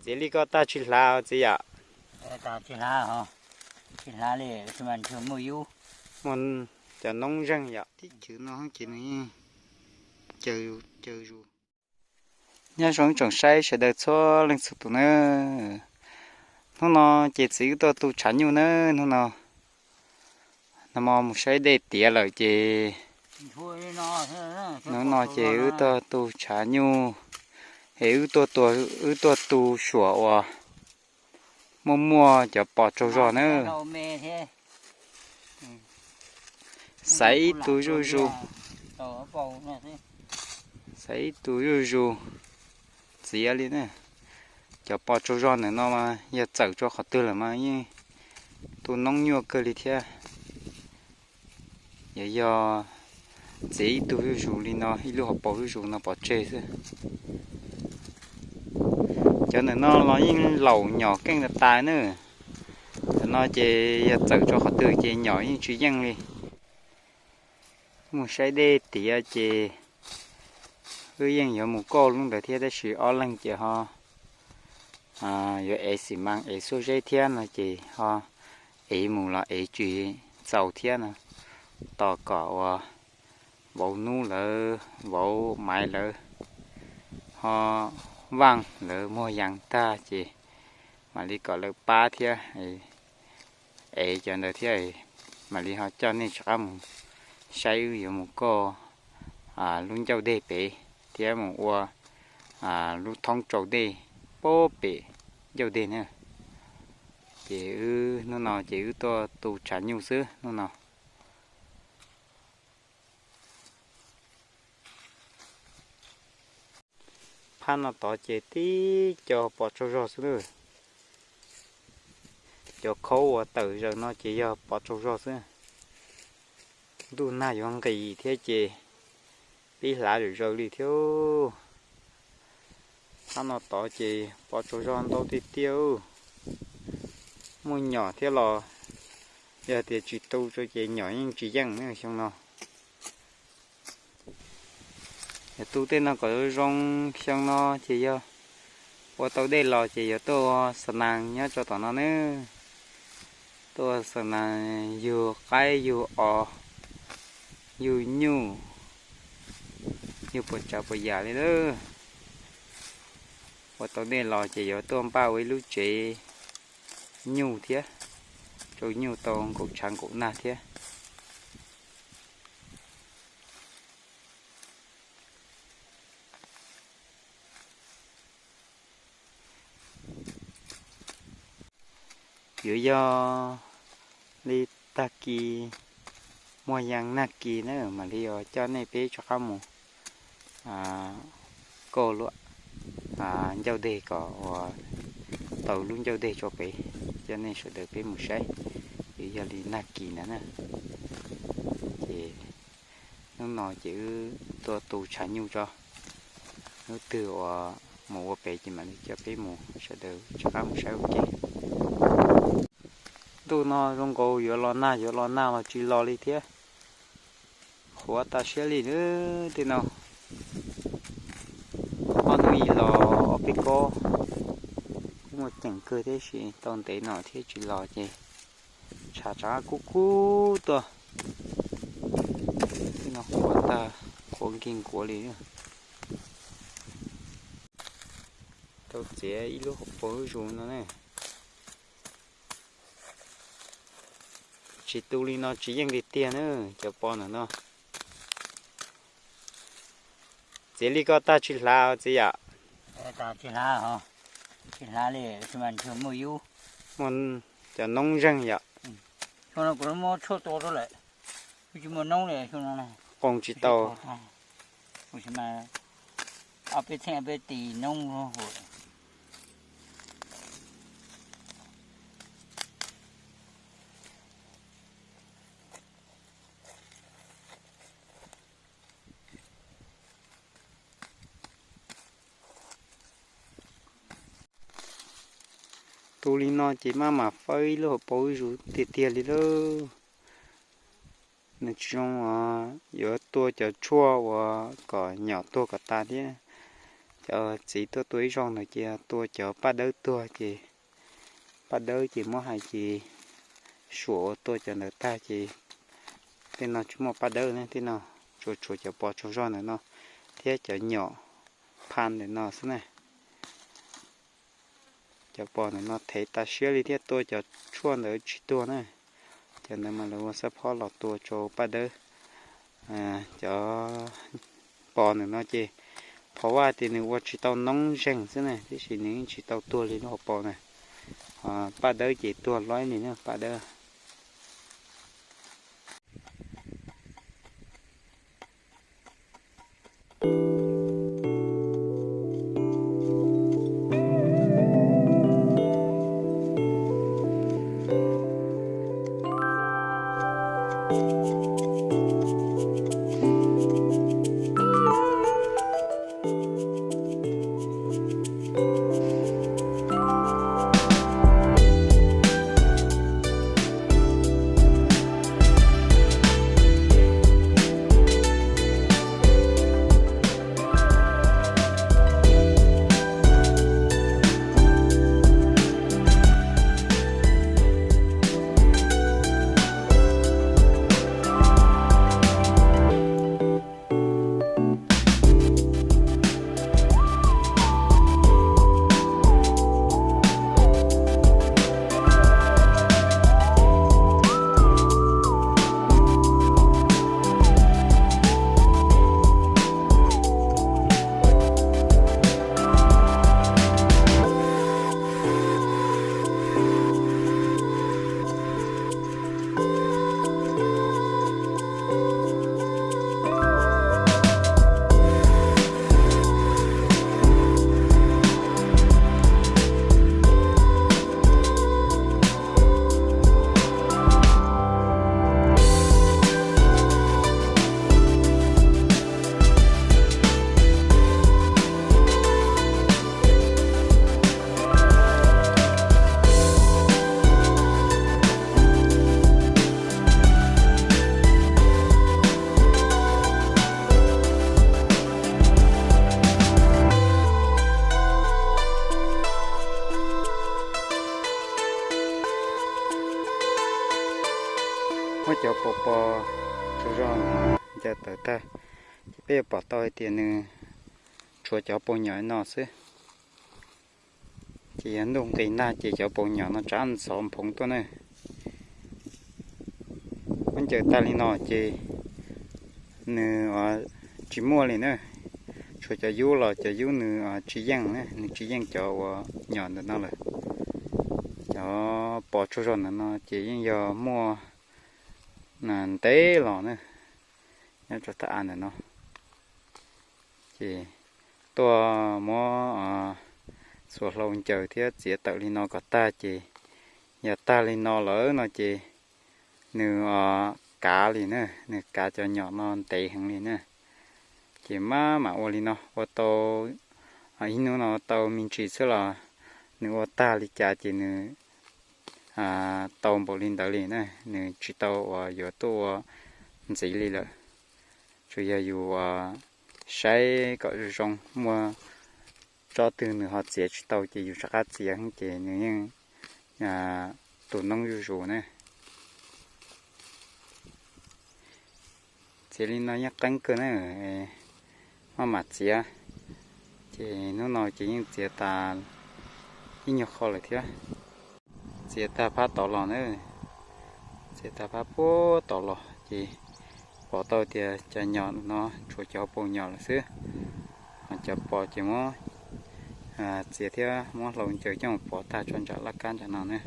Txiv li koj tag tsis hlav txiv yom? Muaj cov noob zeeg yom. Nyob zoo tsoom saib sawv daws txhua leej txhua tus na. Hnub no ces txiv wb tuaj tu tshav nyuj na, hnub no nag hmo mus saib dej tiav lawm ces hnub no ces wb tuaj tu tshav nyuj, es wb tuaj tu suam uas muaj muaj cov pos tsaug zog na. Xaiv ib tug zuj zus, xaiv ib tug zuj zus txiav li na. Cov pos tsaug zog ntawm no mas yog txawm tso qhov twg lawm mas yeej tu noob nyuaj kawg li thiab. Yog, yog txiav ib tug zuj zus li no, ib lub hauv paus zuj zus no pov tseg xwb. Cov ntawm no los yeej laum nyom keej tas tas na. Ntawm no ces yog txawm tso qhov twg ces nyom yeej tsis yeej li. Mus saib dej tiav ces wb yeej yuav mus kauj lub ntawd thiab tab sis ob leeg ces ho yuav ev xim mas ev xuab zeb thiab no ces ho ev mus los ev tsis txaus thiab no. Tos kom uas vauv Nub lawv, vauv Maiv lawv ho vaaj lawv muag yas tag ces mam li kom lawv pab thiab ev cov ntawd thiab mam li ho coj nej rov qab mus saib wb yuav mus kauj lub ncauj dej pem thiab mus ua lub thoob tsau dej pem ncauj dej na. Ces wb hnub no ces wb tuaj tu tshav nyuj xwb hnub no. Phab no tod ces tib co pos tsaug zog xwb na. Cov khaub uas tawm zaws no ces yog pos tsaug zog xwb. Ntuj nag yuav nqis thiab ces pib hlav zom zaws li thiab. Phab no tod ces pos tsaug zog ntau tiag tiag. Muaj nyom thiab los yog tias tsis tu ces nyom yeej tsis yeej xyoo no. Yog tu tej no kom zoo xyoo no ces yog ua tau dej los ces yuav tuaj ua xa nas nyob rau tom no na. Tuaj ua xa nas yug qaib yug os, yug nyuj, yug puas tsav puas yam li lawm. Ua tau dej los ces yuav tuaj npaj ua ib lub tsev nyuj thiab, tsau nyuj tau nkaum tshav nkaum nag thiab. Yuav yog li tag kis muag yas nag kis na mam li coj nej peb rov qab mus kauj lub ncauj dej kom ua tau lub ncauj dej tso pem, coj nej sawv daws peb mus saib. Yuav yog li nag kis ntawd na. Ces hnub no ces wb tuaj tu tshav nyuj tso, hnub twg uas mus ua pem ces mam li coj peb mus sawv daws rov qab mus saib ua ke. Ntuj no zoo nkaus yuav los nag yuav los nag los tsis los li thiab. Qhuav tas siab li na tej no. Ob hnub ib los ob peb kob, kuj muaj ceem kawg tiam sis tau ntev no thiab tsis los ces tshav tseem kub kub tuaj. Tej no qhuav tag, qhuav nkig nkuav li. Tau txiav ib lub hauv paus zuj zus no ne. Tsis tu li no tsis yeej li tiag na, cov pos ntawm no. Txiav li koj tag tsis hlav txiv yam? Tsis hlav li, muaj cov noob zeeg yom. Xyoo no kuv muab tshuaj tua rau lawm, tsis muaj noob li xyoo no. Qoos tsis tau. Ob peb txheej peb tis noob. Tu li no ces maj mam fawb ib lub hauv paus zuj zus tiag tiag li lauj. Nws tsis zoo, yuav tua cov tshuaj uas kom nyom tuag kom tas thiab. Cov txiv tuaj tua ib zaug ntawd ces tua cov paj dawb tuag ces paj dawb ces muab hais ces suam ua tua cov ntawd tag ces tej no tsis muaj paj dawb ne, tej no tsuas tshuav cov pos tsaug zog ntawm no thiab cov nyom pha ntawm no xwb ne. Cov pos ntawm no thev tas siab li thiab tua cov tshuaj ntawd tsis tuag na. Cov ntawd mas lawv ua xab phob los tua rau paj dawb. Cov pos ntawm no ces phov vaj tias nws ua tsis tau noob zeeg xwb na, tiam sis nws yeej tsis tau tuag li lub hauv paus na. Paj dawb ces tuag loib li na paj dawb. Muab cov pos pos tsaug zog ncaws tawm tag, ces peb yuav pom tau hais tias nws tshuav cov paus nyom no xwb. Ces yog ntuj nqis nag ces cov paus nyom no tshav ntxhov nphoov tuaj na. Muab ncaws tag li no ces nws tsis muaj li na. Tshuav cov yub los cov yub nws tsis yeej na, nws tsis yeej cov uas nyom ntawm no lawm. Cov pos tsaug zog ntawm no ces yeej yog muaj ntev los na, nyob rau thaj av ntawm no. Ces tuaj muab xuas hlau ncaws thiab txiav tawm li no kom tag ces yog tag li no lawm no ces nws kav li na, nws kav cov nyom no ntev heev li na. Ces maj mam ua li no ua tau ib hnub no tau me ntsis xwb los nws ua tag li cas ces nws tau npaum li ntawd li na, nws tsis tau uas yuav tuaj ua ntxiv li lawm. Tsuas yog yus saib kom zoo zoo, muaj tsob twg nws ho txiav tsis tau ces yus rov qab txiav ces nws yeej tu noob zuj zus na. Txiav li no yeej qeeb kawg na, maj mam txiav. Ces hnub no ces yeej txiav tas ib nyuag qho lawm thiab. Txiav tag phab tod los na, txiav tag phab puag tod los ces pom tau tias cov nyom no tshuav cov paus nyom lawm xwb. Ho cov pos ces muab txiav thiab muab hlau ncaws coj mus pov tag tso nram laj kab nram no na.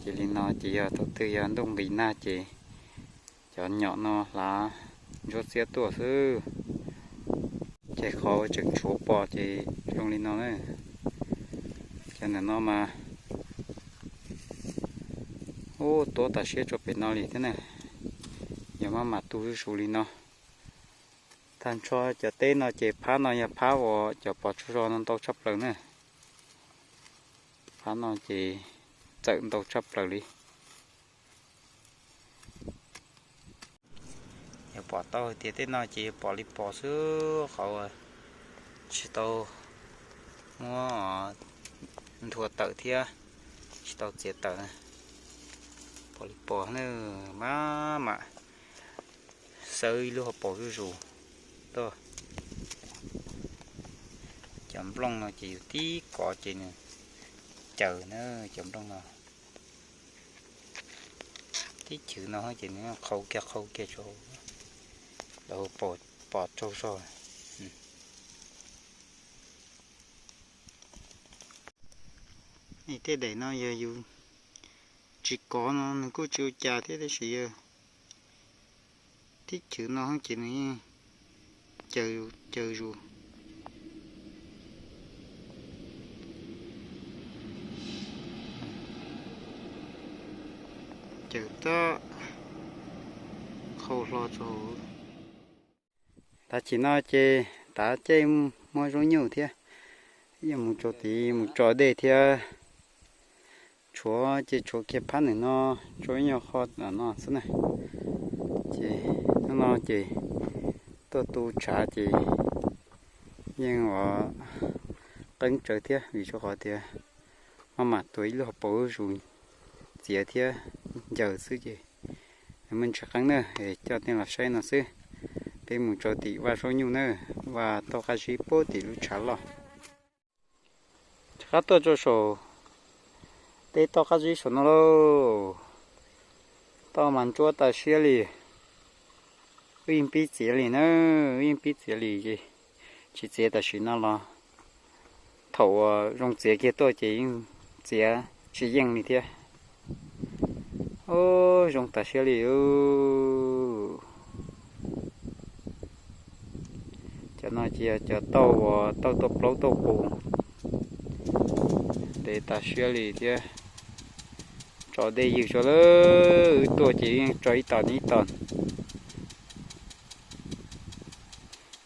Ces li no ces yog thaum twg yog ntuj nqis nag ces cov nyom no hlav ntsuab xiab tuaj xwb. Ces qhov tseem tshuav pos ces zoo li no na. Cov ntawm no mas ub tuab tas siab rau pem no li thiab na. Yog maj mam tu zuj zus li no. Tag nrho cov teb no ces phab no yog phab uas cov pos tsaug zog no ntau tshaj plaws na. Phab no ces txawm ntau tshaj plaws li. Yog pom tau hais tias tej no ces yog pom li pos xwb, qhov Tsis tau muab nthua tawm thiab, tsis tau txiav tawm. Pom li pom na, maj mam xawb ib lub hauv paus zuj zus tuaj. Cov nplooj no ces yus tib kov ces nws caws na, cov nplooj no. Tib chwv no ces nws qhau kiag qhau kiag rau lawv pom tsaug zog. Tej daim no yog yus tsis kov no nws kuj tsis ua cas thiab, tab sis yog tib chwv no ces nws yeej caws zus. Caws tab qhau hlo tsaug. Tav chim no ces tav caij muab zaub nyuj thiab, yeej mus rau tid mus tso dej thiab. Tshuav ces tshuav kiag phab nws no, tshuav ib nyuag qho no xwb na. Ces hnub no ces tuaj tu tshav ces yeej ua qeeb tsawv thiab, vim rau qhov tias maj mam tuav ib lub hauv paus zuj zus txiav thiab ncaws xwb ces nws muaj ntsis qeeb na. Coj nej los saib no xwb, peb mus rau tim vaj zaub nyuj na, vaj toj qab zib puag tim lub tshav loj. Rov qab tuaj rau saum tej toj qab zib saum no lauj. Toj mas ntsuab tas siab li, wb yeej pib txiav li na, wb yeej pib txiav li es tsis txiav tam sim no los thaum uas zoo txiav kiag tuaj ces yeej txiav tsis yeej li thiab. Ub, zoo tas siab li. Cov no ces yog cov tauj uas tauj tuaj plaub tuaj qus, ntev tas siab li thiab. Tso dej ywg tso lawm, wb tuaj ces yeej tso ib tog ib tog.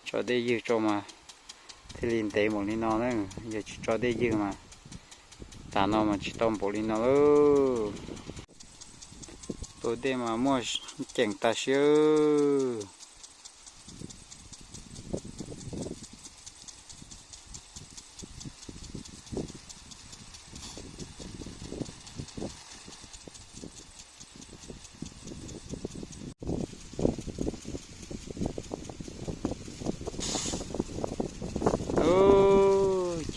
Tso dej ywg tso mas thiaj li ntev npaum li no na, yog tsis tso dej ywg mas tas no mas tsis tau npaum li no lauj. Tus dej mas muaj ceem tas siab.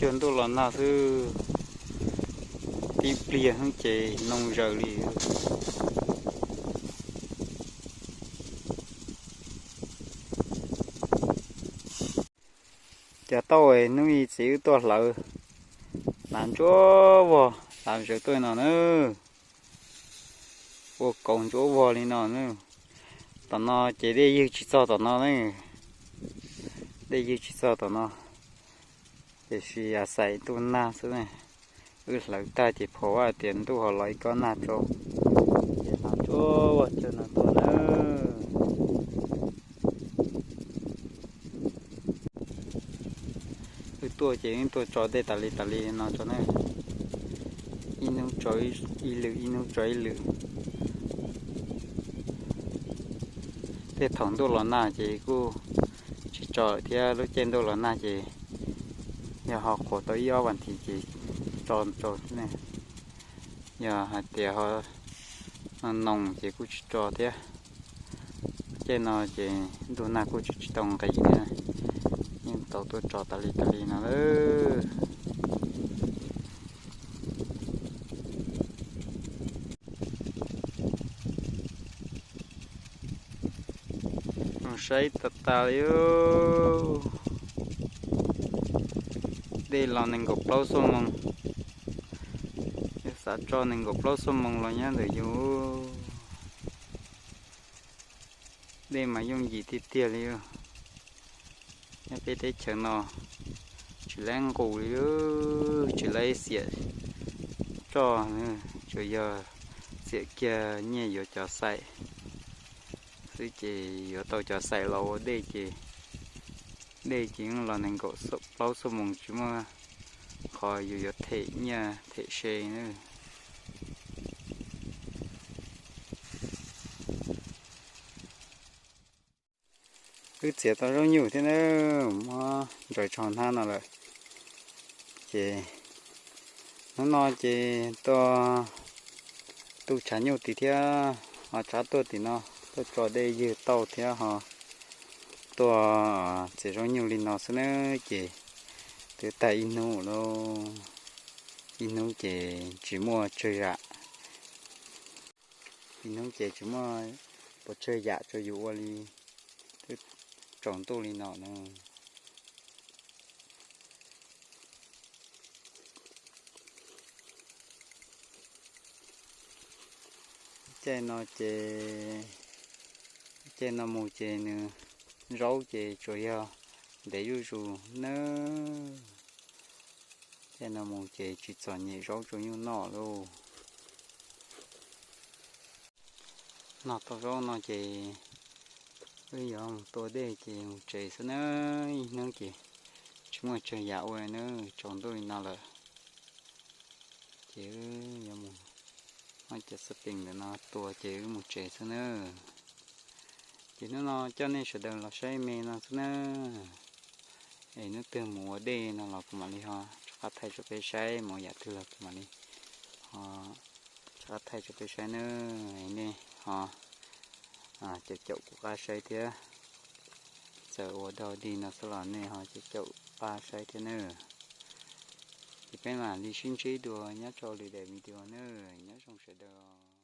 Cuag ntuj los nag xwb, tib pliag ces noo zaws li. Cov tauj hnub i txiv wb tuaj hlawv, hlav ntsuab vog, hlav zawv tuaj no na, ua kaus ntsuab vog li no na. Tom no ces dej ywg tsis txog tom no na, dej ywg tsis txog tom no, tiam sis a xais ntuj nag xwb. Wb hlawv tag ces phom vaj tias ntuj ho los ib kob nag tso, ces hlav ntsuab vog chaw no tuaj na. Wb tuaj ces wb tuaj tso dej tas li tas li no tso na, ib hnub tso ib lwm, ib hnub tso ib lwm. Tej thaum ntuj los nag ces kuj tsis tso thiab, lub caij ntuj los nag ces yog ho qhuas tau ib ob vas thiv ces tso tso ne. Yog hais tias ho noog ces kuj tsis tso thiab. Caij no ces ntuj nag kuj tsis tsis tau nqis thiab, yeej tau tuaj tso tas li tas li no lawm. Mus saib tas tas li. Dej los nees nkaum plaub xuab moos, xav tso nees nkaum plaub xuab moos los nyob ntawm yus. Dej mas yooj yim tiag tiag li. Nyob peb teb chaws no tsis laib nqus li, tsis laib xiam tsoj, tsuas yog xiam kiag nyiaj yuav cov xaim xwb ces yuav tau cov xaim los ua dej ces dej ces yeej los nees nkaum plaub xuab moos tsis muaj qhov yus yuav them nyiaj them se na. Wb txiav tau zaub nyuj thiab na, muab ntsaws tso hnab no lawm. Ces hnub no ces tuaj tu tshav nyuj tim thiab, ho tshav tuaj tim no, tuaj tso dej ywg tauj thiab ho tuaj txiav zaub nyuj li no xwb na. Ces twb tag ib hnub lauj, ib hnub ces tsis muaj tsawg yam, ib hnub ces tsis muaj pes tsawg yam rau yus ua li, twb tsaus ntuj li no na. Caij no ces, caij no mus ces nws zaub ces tsuas yog ntev zuj zus nawb. Caij no mus ces tsis txom nyem zaub rau nyuj noj lauj. Noj tau zaub no ces wb yuav mus tua dej ces mus tsev xwb na. Ib hnub ces tsis muaj tsawg yam ua na, tsaus ntuj li no lawm. Ces wb yuav mus, muab cov xab pees ntawm no tua ces wb mus tsev xwb na. Ces hnub no coj nej sawv daws los saib me no xwb na. Es hnub twg mus ua dej no los kuv mam li ho rov qab thaij rau peb saib, mus yam twg los kuv mam li ho rov qab thaij rau peb saib na. Nej ho caum caum kuv qab saib thiab. Txawm ua dog dig no xwb los nej ho caum caum qab saib thiab na. Ces peb mam li sib ntsib dua nyob rau lwm daim video na. Nyob zoo sawv daws.